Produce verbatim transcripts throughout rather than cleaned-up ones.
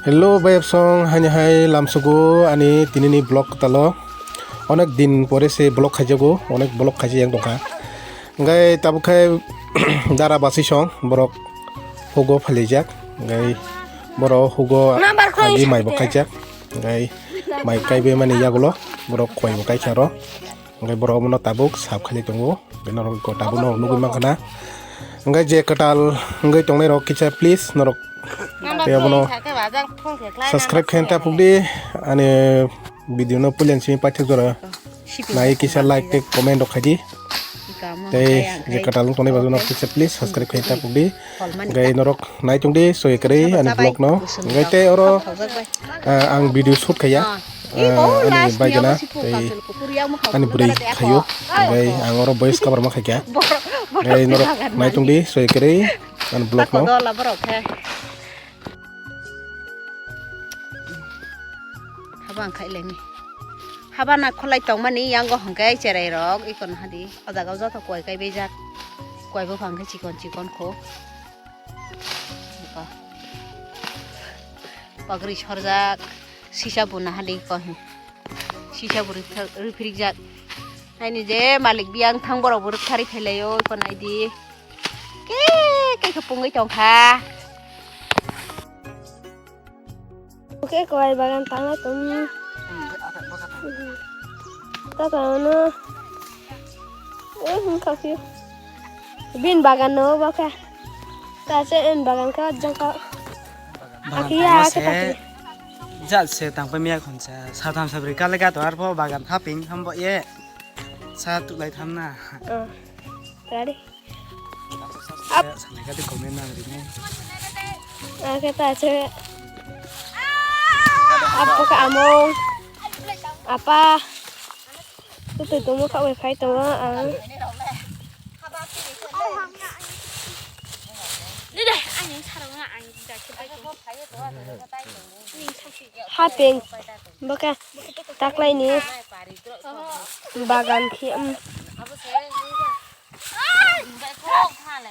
Hello, bayapsong, hani hai lamsugo ani tinini vlog kwtalo. Onek din pore se vlog khaijago, onek vlog khaijak yang dongkha. Hingke tabuk khai dara basisong borok hugo phalijak. Hingke borok hugo agi mai bo kaijak. Hingke mai kaibe mani yagulo borok koi bo kaisa ro. Hingke borok omono tabuk sap khali tongo. Hingke norok tabuk norok nugui mankha na. Hingke je kwtal wngwi tongnai rok kisa please norok tei abono subscribe khe ta pukdi ani video no pulen simi paithak jora nai kisa like tei comment rok khaidi tei je kwtal wng tongnai bagwi no kisa please subscribe khe ta pukdi. Hingke norok nai tongdi soi kwrwi ani vlog no. Hingke tei oro ah, ang video shoot khaiya. Ah, ani bai gana tei ani bwrwi khaio. Hingke ang oro voice cover ma khaikha. Hingke norok nai tongdi soi kwrwi ani vlog no. Haba ang khaileni. Haba na kholai tongmani yango hwnkhe cherai rok ikon hadi. O jaga o joto koi kai bejak. Koi buphang khe chikon chikon kho. Pagri sorjak, sisa bo nahali ko. Sisa bo riphirijak. Haini je malik biyang thang borok bo rwkthari thailaio, ko naidi. Ke, ke, ke pungwi tongkha. Oke, kowai bagan tangna tum. Tata ano. Eh, hum, kafi. Bin bagan no baka. Ta se en bagan ka jang ka. Bagan Aki tangma ya, se, ke ta ki. Jat se tang pe miya khon se. Satham sabri kale ka to arpo bagan thaping hambo ye. Sa tu lai tham na. Ah. Ready? Ap. Sanai ka di comment na ri ne. Ake ta che. Apa ka among? Apa? Tutu tumu ka wai phai tongo ang. Hapeng. Baka taklai ni bagan khi.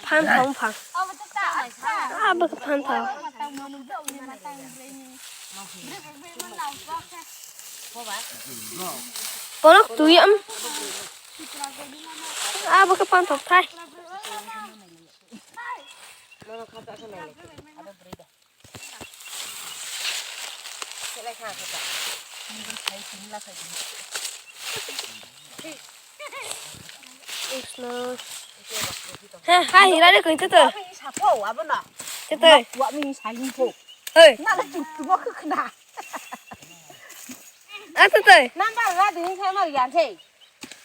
Phan thong phang. Ah, bwkha phan thong. Ponok tui am. Ah, bwkha phan thong thai. Krishna. He, hai, hira de koi tete. Tete. Hey. Ah, tete.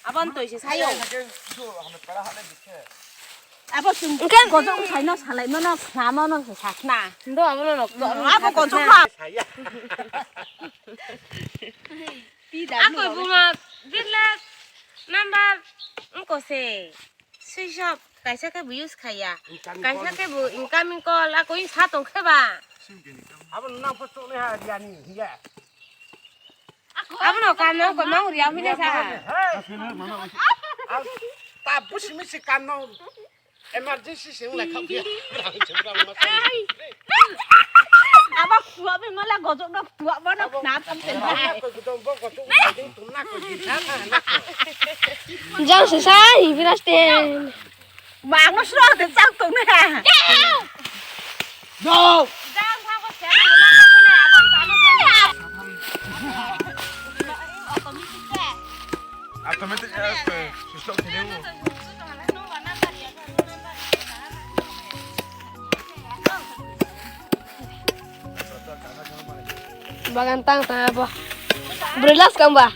Abon toi se sayo. Abo sung Engke gojok sai no salai mano khna mano se sakna. Ndo abo no nok. Abo gojok ma. Ako buma village number engko se. Switch off kaisa khe bo use khaiya. Kaisa khe bo incoming call ako in sa tong khe ba. Abo nang pho chuknai ha riani hiya. Abono kanno ko mang ria hine sa. Hey. Ang ta busi misi kanno emergency sing lai khap ya. Abo kuwa be mala gojok no kuwa ba no khna tam ten. Ko gudong bo gojok bai ding tum na ko di sa na ko. Jang se sa hi biras ten. Mangno sro de chak tong na. No. Automatic, eh, switch off thailaio. Bagan tang tang abo. Bwrwi las kang ba.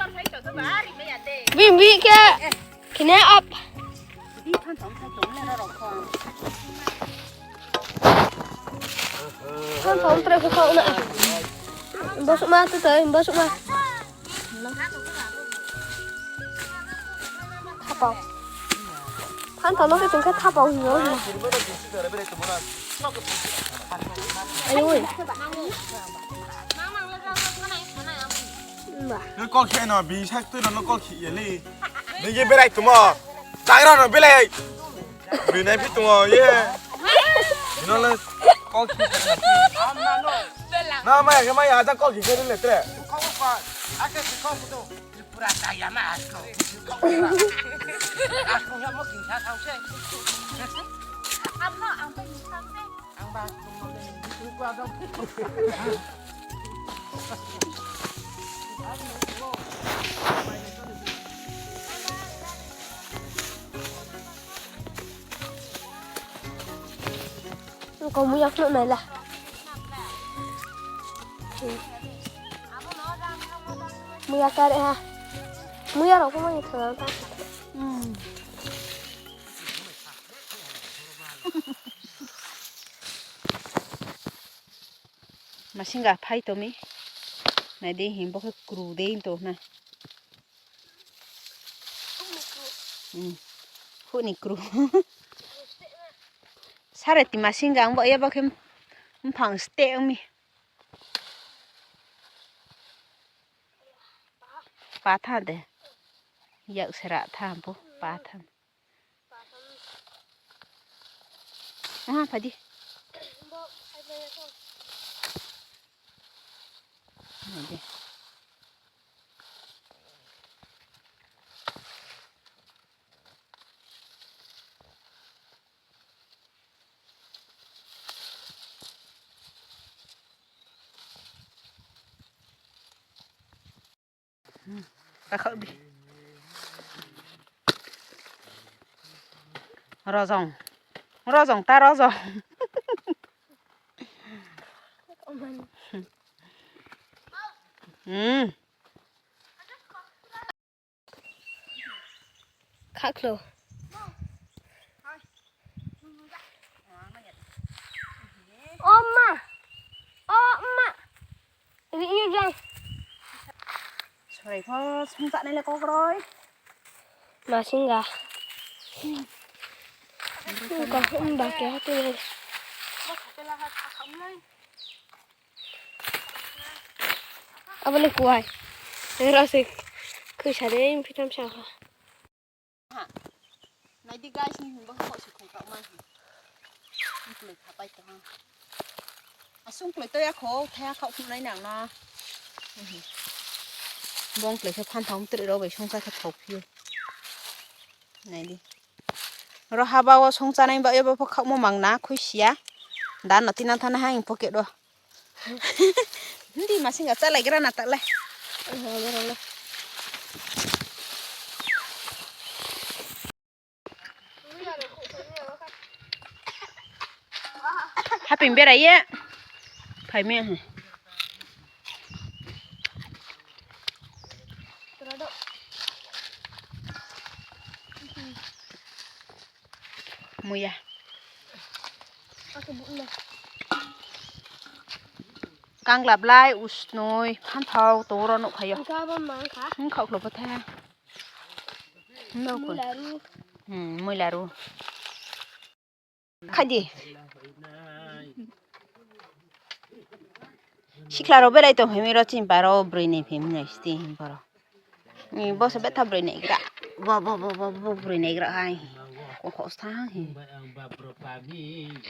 Bim bi khe. Kine ap. Phan phan tre ko kau na. Bosuk ma tu tai, bosuk ma. Thapao. Phan phan no ke tungkha thapao hino. Ayo. Ba. Nung kok khe no, bini sak twi no nung kok khe ya li. Nung ye berai tumo. Dagra no belai. Bini phi tumo ye. Bino le kok khe. Ah, maya, maya, ada kok gigi ni letre. Kok apa? Ada si kok itu. Pura saya mah aku. Aku yang mau gigi tahu sih. Apa? Apa yang tahu sih? Ang ba, kung ano yung gigi ko ano. Ko muyak no naila. Muyak kare ha. Muyak rok ko muyak thang ta. Hmm. Masinga phai tomi. Nai de himbo khe kru de to na. Hmm. Huni kru. Sare ti masinga ang bo ya ba khe mphang ste mi. Patha de. Yak sera tha bo patha. Aha, padi. Nai de. Takhok di. Rojong. Rojong ta rojong. Hmm. Khaklo. O ma. O ma. Ri-, iyo jang. Sorai pho songchaknai le kokroi. Masinga. Ko hum ba ke hatu le. Abo le kuai. Rosik. Kuisa de, phitam sa ha. Ha. Naidi guys, ni hwnba hwnba se khungkak ma hi. Sungkloi khapai tong. A sungkloi toya kho, thaya khok khunai nang no. Bongkloi khe phan thong tri ro bai songsa khe thok phiyo. Naidi. Ro haba o songchanai ba ebo pho khakmo mangna khuisiya. Dan no tinan thana ha ing pocket o. Hindi masinga chalai gra na talai. Haping bera ye. Phai me. Muya. Kangla blai, usnoi, phanthau, toro nuk phaio. Wngkha abo mankha. Wngkha ukhlo bwtha. Muilaru. Hmm, muilaru. Khaidi. Sikla ro belai tong phai mi ro chini paro brwi ni phim nai sti him paro. Ni boso betha brwi ni gra. Bo, bo, bo, bo, bo brwi ni gra hai. Ko khos tha hai.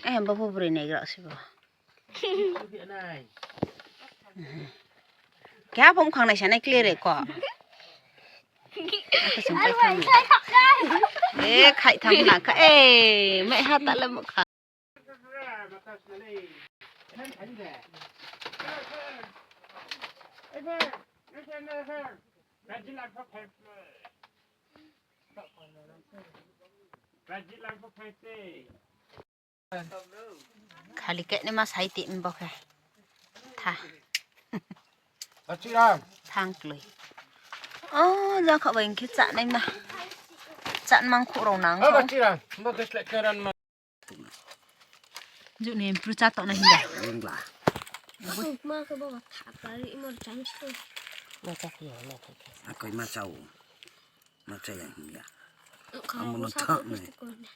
Eh, bo, bo brwi ni gra si bo. Kya bom khang nai sanai clear ko. Ako sing kai thang. Eh, khai thang na ka. Eh, me ha ta le mo kha. Khali kene ma sai ti mbo khe. Tha. Achira. Thang kloi. Oh, jang kha bai khe cha nai ma. Cha mang khu rong nang. Oh, achira. Mbo khe slek keran ma. Ju ni impru cha to na hinda. Wngla. Ma khe bo kha pari imor chance to. Ma cha khe na khe. Akoi ma chao. Ma cha ya hinda. Kha. Amo no sa thak ko ne. Ko ne.